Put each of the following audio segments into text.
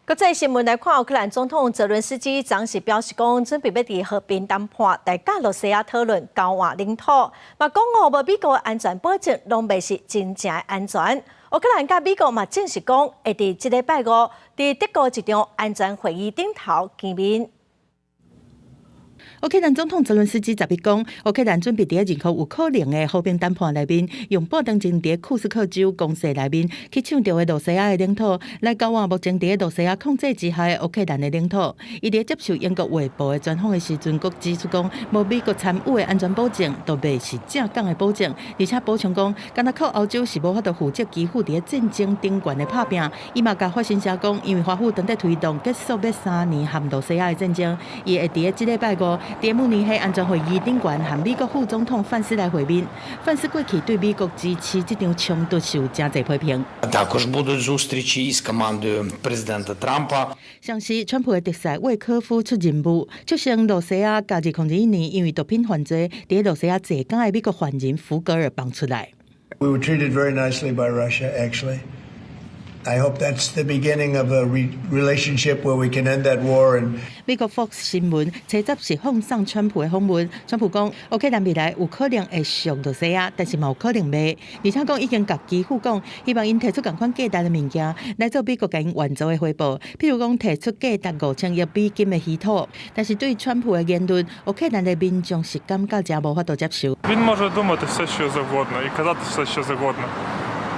國際新聞來看，烏克蘭總統澤倫斯基昨時表示講，準備欲佇和平談判，來佮羅西亞討論交換領土。嘛講哦，無美國安全保證，攏袂是真正的安全。烏克蘭佮美國嘛證實講，會佇這禮拜五佇德國一場安全會議頂頭見面。烏克蘭總統澤倫斯基十一講，烏克蘭準備佇任何有可能的和平談判內面，用半當前佇庫斯克州攻勢內面去搶著的羅西亞的領土，來交換目前佇羅西亞控制之下的烏克蘭的領土。伊佇接受英國衛報的專訪的時陣，閣指出講，無美國參與的安全保證，都袂是正港的保證。而且補充講，敢若靠歐洲是無法度負責基輔佇戰爭頂懸的拍拼。伊嘛共法新社講，因為華府正佇推動結束欲3年和羅西亞的戰爭，伊會佇這禮拜五佇慕尼黑安全會議頂懸和美國副總統范斯來會面。范斯過去對美國支持這場衝突受誠濟批評。 Також будуть зустрічі із командою президента Трампа. 像是川普的特使魏科夫出任務，促成羅西亞共2021年因為毒品犯罪，佇羅西亞坐監的美國犯人福格爾放出來。 We were treated very nicely by Russia, actually. I hope that's the beginning of a relationship where we can end that war and 美國 Fox 新聞初十是放送川普的訪問，川普講烏克蘭未來有可能會屬羅西亞，但是嘛有可能袂。而且講已經共基輔講，希望𪜶提出仝款價值的物件來做美國共𪜶援助的回報，譬如講提出價值5000億美金的稀土。但是對川普的言論，烏克蘭的民眾是感覺誠無法度接受。 Він може думати все, що завгодно, і казати все, що завгодно.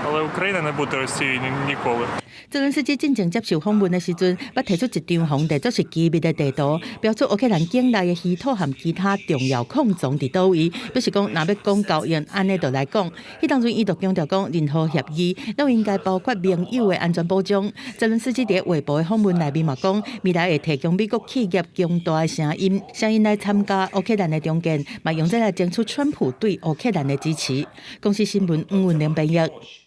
Але Україна не буде Росією ніколи. 澤倫斯基進前接受訪問的時陣，捌提出一張予人當作是機密的地圖，標出烏克蘭境內的稀土和其他重要礦藏佇佗位，表示講若欲講交易，按呢就來講。彼當陣伊就強調講，任何協議攏應該包括盟友的安全保障。澤倫斯基佇衛報的訪問內面嘛講，未來會提供美國企業強大的聲音，聲音來參加烏克蘭的重建，嘛用這來爭取川普對烏克蘭的支持。公視新聞黃雲玲編譯。